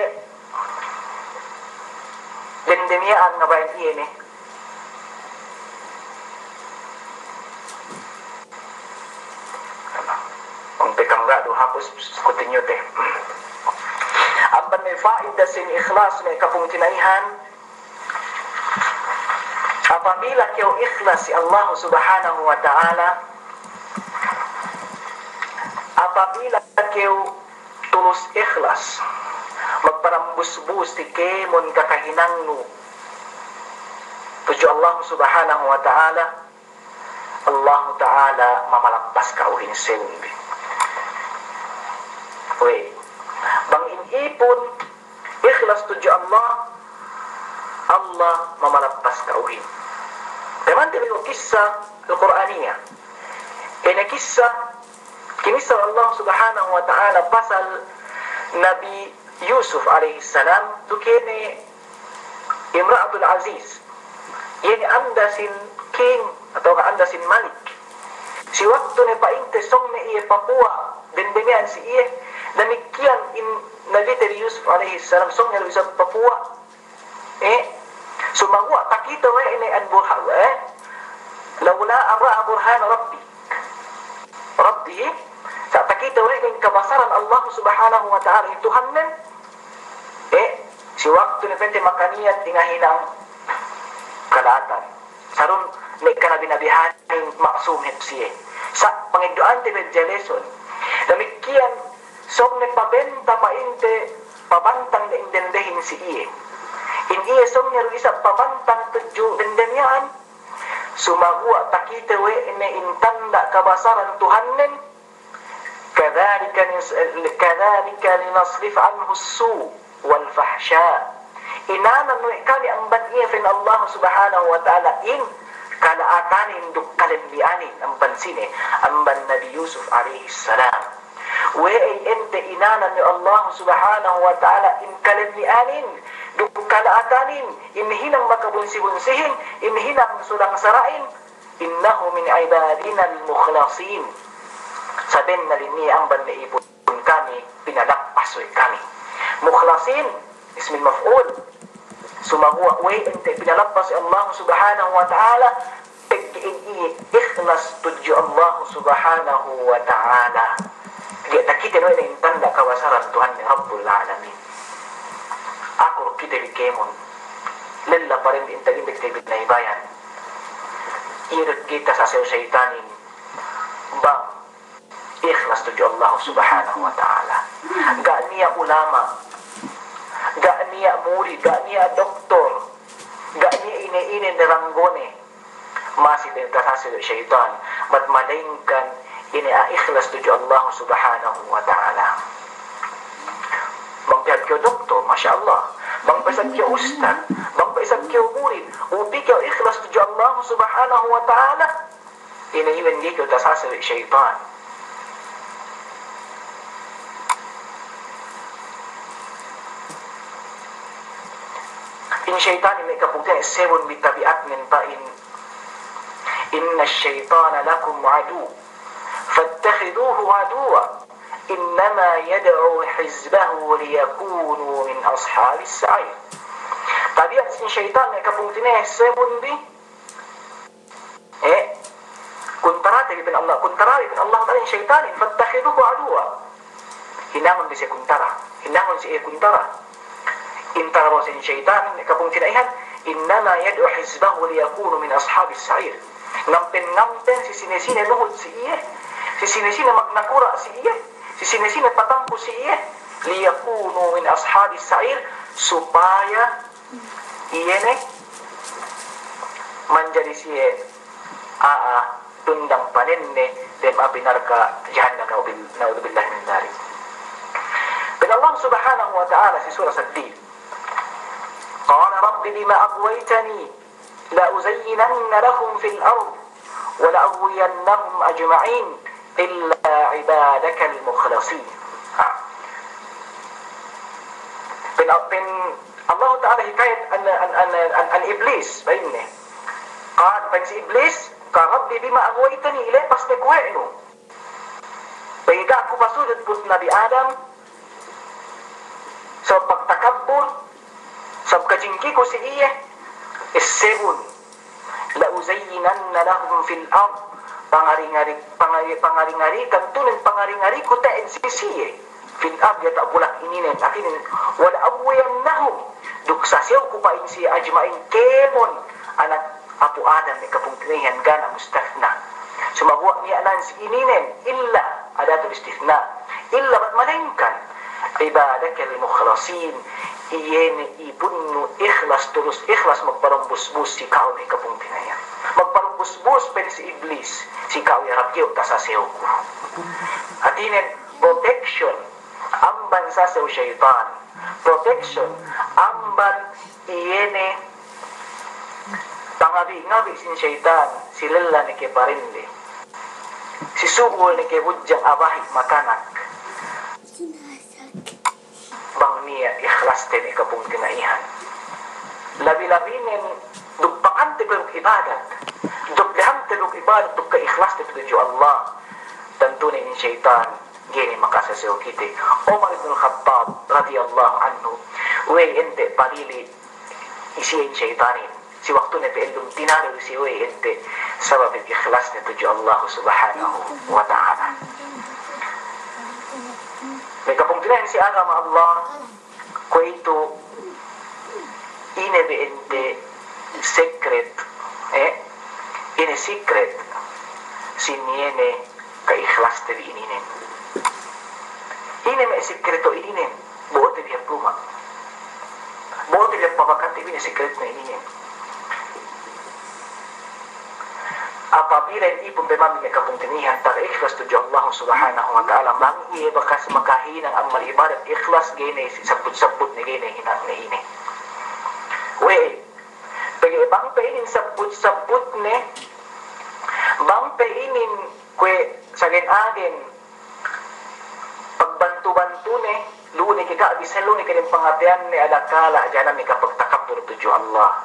dende miya'an ngabayan iye ne. Bang pe kam ga' du hapus, continue te. Amban me' fa'ida sin ikhlas me' kapungtina'ihan, apabila kew ikhlas si Allah Subhanahu wa Ta'ala, apabila kew tulus ikhlas, magpanambus-bus si kēmon kakahinangnu tudju Allah Subhanahu wa Ta'ala, Allah Ta'ala mamalappas ka'uhin sewun bi. We', bang in ipun ikhlas tudju Allah, Allah mamalappas ka'uhin. Pamante bi kissa Al-Qur'aniyah. Ine kissa, kinissa Allah Subhanahu wa Ta'ala pasal Nabi Yusuf alayhis salam duk ine Imra'atul Aziz, iye ne anda sin king atawa anda sin malik. Si waktu ne pa'inte sōng ne iye papuwa' dende miya'an si iye, damikkiyan in Nabi te bi Yusuf alayhis salam sōng ne du isab papuwa'. Eh, sumaguwa' takite we' ne an burha-, eh, laula an ra'a burhana rabbi. Rabbi, sa' takite we' ne in kabasaran Allah Subhanahu wa Ta'ala, in Tuhannen. Eh, si waktu ne pa'inte makaniya tingahinang kala'atan. Sarun ne kanabi-nabihanin ma'sum hep siye. Sa' pangeddo'ante bi jelesun. Damikkiyan sōng ne pabenta pa'inte pabantang de in dendehin si iye. In iye sōng ne du isab pabantang tudju dende miya'an. Sumaguwa' takite we' ne in tanda' kabasaran Tuhannen. Kadhalika nis-, kadhalika linasrif anhus su' wal fahsha'. Inanan we' kami amban iye pa'in Allah Subhanahu wa Ta'ala in kala'atanin duk kalemmi'anin amban sine, amban Nabi Yusuf alayhis salam. We'ey ente inanan we' Allah Subhanahu wa Ta'ala in kalemmi'anin duk kala'atanin, in hinang makabunsi-bunsihin, in hinang sulang sara'in, innahu min ibadinal mukhlasin. Sabennal in iye amban me' ipun kami pinalappas we' kami. Mukhlasin, ismil maf'ul. Sumaguwa' we' ente pinalappas we' Allah Subhanahu wa Ta'ala, pegge' in iye ikhlas tudju Allah Subhanahu wa Ta'ala. Pegge' takite we' ne in tanda' kabasaran Tuhan ne Rabbul Alamin. Aku duk kite bi kēmon. Lella paren in taginde kite bi naibayan. Iye duk kite sasewseitanin. Bang ikhlas tudju Allah Subhanahu wa Ta'ala. Ga' niya' ulama', ga' niya' murid, ga' niya' doktor, ga' niya' ine-ine ne ranggone. Masi pe tasase we' seyitan, mat malaingkan ine a'a ikhlas tudju Allah Subhanahu wa Ta'ala. Bang pe isab kew doktor, masya Allah. Bang pe isab kew ustad, bang pe isab kew murid, u pī kew ikhlas tudju Allah Subhanahu wa Ta'ala. Ine iwen ga'i kew tasase we' seyitan. In seyitan ine kapungtina'i sewun bi tabi'atnen pa'in, innash shaytana lakum aduwwun fattakhidhuhu aduwwa, innama yad'u hizbahu liyakunu min ashabis sa'ir. Tabi'at sin seyitan ine kapungtina'i sewun bi, eh, kuntarate bi pa'in Allah, kuntara bi pa'in Allah Ta'ala in seyitanin, fattakhidhuhu aduwwa. Hinangun bi siye kuntara, hinangun siye kuntara. In tarawa sin seyitan, kapungtina'ihan, innama yad'u hizbahu liyakunu min ashabis sa'ir. Ngampen-ngampen si sine-sine nuhut si iye, si sine-sine magnakura' si iye, si sine-sine patampu si iye, liyakunu min ashabis sa'ir, supaya iye ne manjari siye a'a tundang panenne dem api narka' jahannam, na'udzubil-, na'udzubillahi min dzalik. Pa'in Allah Subhanahu wa Ta'ala si sura Saddin, qala rabbi bima aghwaytani la uzayyinanna lahum fil ard wa la ughwiyannahum ajma'in illa ibadakal mukhlasin. Ha. Pa'in, pa'in Allah Ta'ala hikayat an, an, an, an, an Iblis, pa'inne. Qal, pa'in si Iblis, qala rabbi bima aghwaytani, ilepas ne ku we' nu. Pegge' ga' ku pasujud put Nabi Adam, sabab pagtakabbur, sa Sabab kajingkiku si iye, essebun, "La uzayyinanna lahum fil ard." Pangari-ngari, pangari-, pangari-ngari, tantunen pangari-ngariku te'ed si siye. Fil ard, diyata' bulak ininen, hātinen, "Wa la ughwiyannahum." Duk sasewku pa'in siye ajma'in, kēmon anak apu' Adam me' kapungtina'ihan, ga' ne mustathna. Sumaguwa' niya' nan si ininen, illa, adatul istithna. Illa bat malengkan ibadakal mukhlasin, iye ne ipunnu ikhlas, tulus ikhlas magparumbusbus si ka'u me' kapungtina'ihan. Magparumbusbus pe si Iblis, si ka'u ya Rabb, kew tasasewku. Hātinen protection amban sasew seyitan. Protection amban iye ne pangabi'-ngabi' sin seyitan, si lella ne ke parende, si subul ne ke budjang abahi' makanak. Bang niya' ikhlaste me' kapungtina'ihan. Labi-labinen duk pakante pe duk ibadat. Duk lehante duk ibadat duk ka'ikhlaste tudju Allah. Tantunen in seyitan ga'i ne makasasew kite. Umar ibnul Khattab radiyallahu anhu, we'ey ente' palili' si iye in seyitanin. Si waktune pe ellum tinalew si iye we'ey ente', sabab ikhlasin tudju Allah Subhanahu wa Ta'ala. Me' kapungtina'ihan si agama Allah, kuwe'itu ine be ente' secret, eh? Ine secret sin iye ne ka'iklaste bi ininen. Ine me' sikreto ininen, bo'ote bi hap luma'. Bo'ote bi hap pabakante bi ine sikretne ininen. Apabila ipun pe mami me' kapungtina'ihan ta'iklas tudju Allah Subhanahu wa Ta'ala, bang iye bakas makahinang amal ibadat iklas, ga'i ne sabbut-sabbutne, ga'i ne hinangne ine. We'ey, pegge' bang pe inin sabbut-sabbutne, bang pe inin kuwe' sagen-agen pagbantu-bantune, lu'u ne ke ga' bisan, lu'u ne ke dem pangateyanne, adakala' janan ne kapagtakabbur tudju Allah.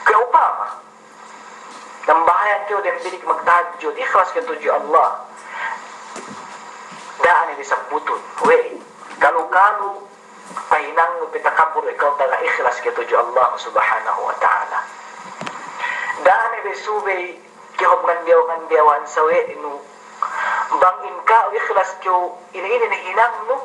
Kuwe' upama nambahayang kew dem bilik magtahajjud, iklas kew tudju Allah. Da'a ne bi sabbutun. We'ey, kalu-kalu pahinangnu pe takabbur we' kew taga iklas kew tudju Allah Subhanahu wa Ta'ala. Da'a ne bi subey kew hap ngandiyaw-ngandiyawan sawe'nu. Bang in ka'u iklas kew ine-ine ne hinangnu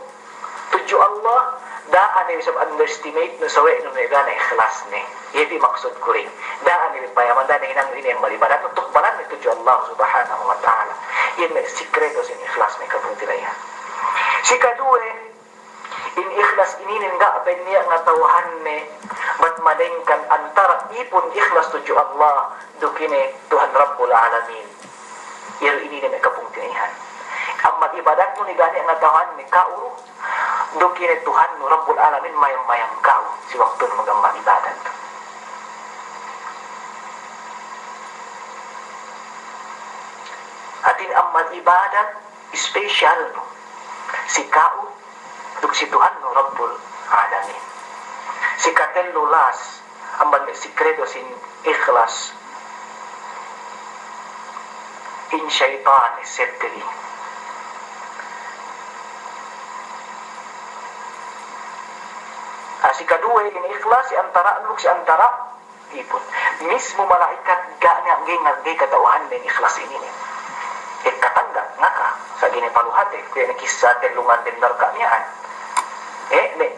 tudju Allah, da'a ne bi sab underestimate nu sawe'nu ne ga' ne iklasne. Iye bi maksudku ri. Da'a ne bi payaman, da'a ne hinangnu ine amal ibadatnu, tukbalanne tudju Allah Subhanahu wa Ta'ala. Iye me' sikreto sin iklas me' kapungtina'ihan. Sikaduwe, in iklas ininen ga' pe niya' ngata'uhanne bat malengkan antara' ipun iklas tudju Allah duk ine Tuhan Rabbul Alamin. Iye du ininen me' kapungtina'ihan. Amal ibadatnu ne ga' niya' ngata'uhanne ka'u duk ine Tuhannu Rabbul Alamin, mayam-mayam ka'u si waktunu magamal ibadat. Hātin amal ibadat special nu si ka'u duk si Tuhannu Rabbul Alamin. Sikatellu, last, amban me' sikreto sin iklas, in seyitan essebte bi. Ah, sikaduwe, in iklas si antara'nu duk si antara' ipun. Mismu mala'ikat ga' ne, ga'i ngargai kata'uhanne in iklas ininen. Ekka tanda' ngaka, sa' ga'i ne paluhate, kuwe' ne kissa tellu ngandeng narka' miya'an. Eh, me',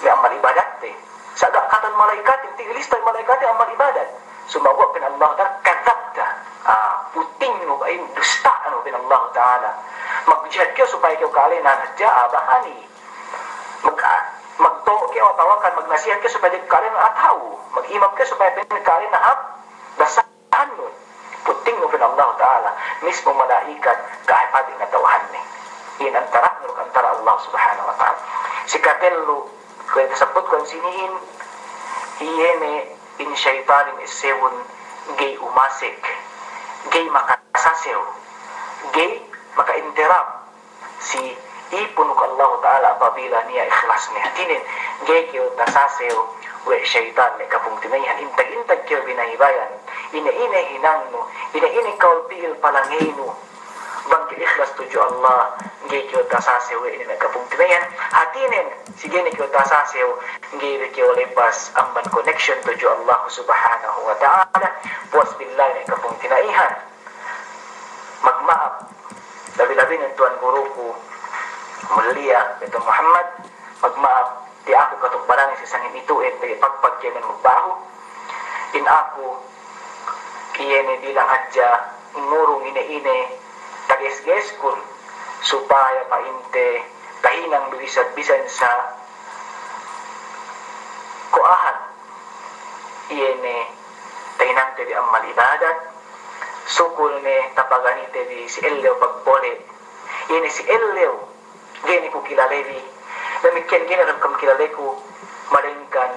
me' amal ibadatte. Sa' ga' katan mala'ikat, inti' lista mala'ikat amal ibadat. Sumaguwa' pa'in Allah Ta'ala, "Kadzabta." Ah, putingnu pa'in, dusta'nu pa'in Allah Ta'ala. Magjihad kew supaya kew ka'alenan hadja, ah, bahani. Mag-, magto' kew atawa kan magnasihat kew supaya ka'alenan atawa. Mag-imam kew supaya pa'in ka'alenan hap basahannu. Putingnu pa'in Allah Ta'ala. Mismu mala'ikat ga' hep ngata'uhanne. In antara'nu duk antara' Allah Subhanahu wa Ta'ala. Sikatellu, kuwe' tasabbutku ensinihin, iye ne in seyitanin essebun ga'i umasek, ga'i makasasew, ga'i maka-interrupt si ipun duk Allahu Ta'ala apabila niya' ikhlasne. Hātinen, ga'i kew tasasew we' seyitan me' kapungtina'ihan, intag-intag kew binahibayan, ine-ine hinangnu, ine-ine kawul pi'il palangeynu, bang kew ikhlas tudju Allah, ga'i kew tasasew we' ne me' kapungtina'ihan, hātinen si ga'i ne kew tasasew, ga'i ne kew lepas amban connection tudju Allah Subhanahu wa Ta'ala. Puwas billahi me' kapungtina'ihan, magma'ap, labi-labinen tuwan guruku mulia, Tuwan Muhammad, magma'ap, tiya' aku katugbaran si sangem itu'en, pegge' pagpag kēmon magbahu. In aku, iye ne bilang hadja ngurung ine-ine tages-geskun, supaya pa'inte tahinang bi bisan-bisan sa ko'ahan, iye ne tahinangte bi ammal ibadat, sukul ne tapaganite bi si ellew pagpole', iye ne si ellew ga'i ne ku kilalebi. Damikkiyan ga'i ne duk kam kilaleku, malengkan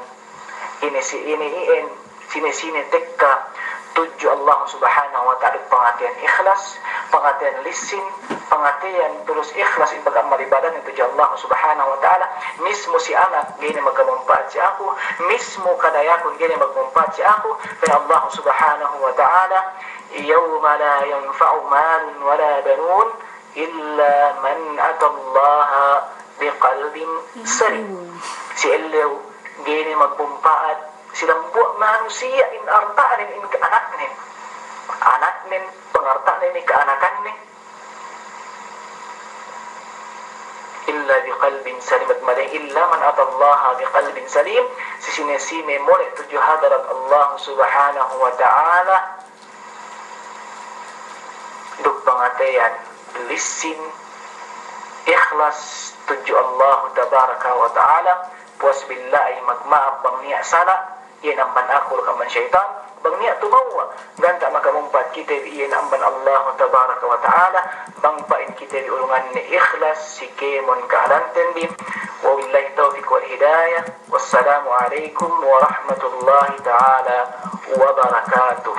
ine si ine iyan, sine-sine tekka tudju Allah Subhanahu wa Ta'ala duk pangateyan ikhlas, pangateyan lissin, pangateyan tulus ikhlas in pag'ammal ibadatne tudju Allah Subhanahu wa Ta'ala, mismu si anak ga'i ne magkamumpa'at si aku, mismu kadayakun ga'i ne magmumpa'at si aku, pa'in Allah Subhanahu wa Ta'ala, يوم لا ينفع مال ولا بنون إلا من أتى الله بقلب سليم. Si ellew ga'i ne magmumpa'at si dambuwa' manusiya' in arta'nen, in ka'anaknen. Anaknen, pangarta'nen, in ka'anakannen. إلا بقلب سليم, bat male إلا من أتى الله بقلب سليم, si sine-sine mole' tudju hadarat Allah Subhanahu wa Ta'ala duk pangateyan lissin, ikhlas tudju Allah Tabaraka wa Ta'ala. Puwas billahi, magma'ap bang niya' sala', iyan amban aku duk amban seyitan, bang niya' tumewwa', ganta' makamumpa'at kite bi iyan amban Allah Tabaraka wa Ta'ala, bang pa'in kite bi ulunganne ikhlas si kēmon ka'alanten bi. وبالله التوفيق والهداية. والسلام عليكم ورحمة الله تعالى وبركاته.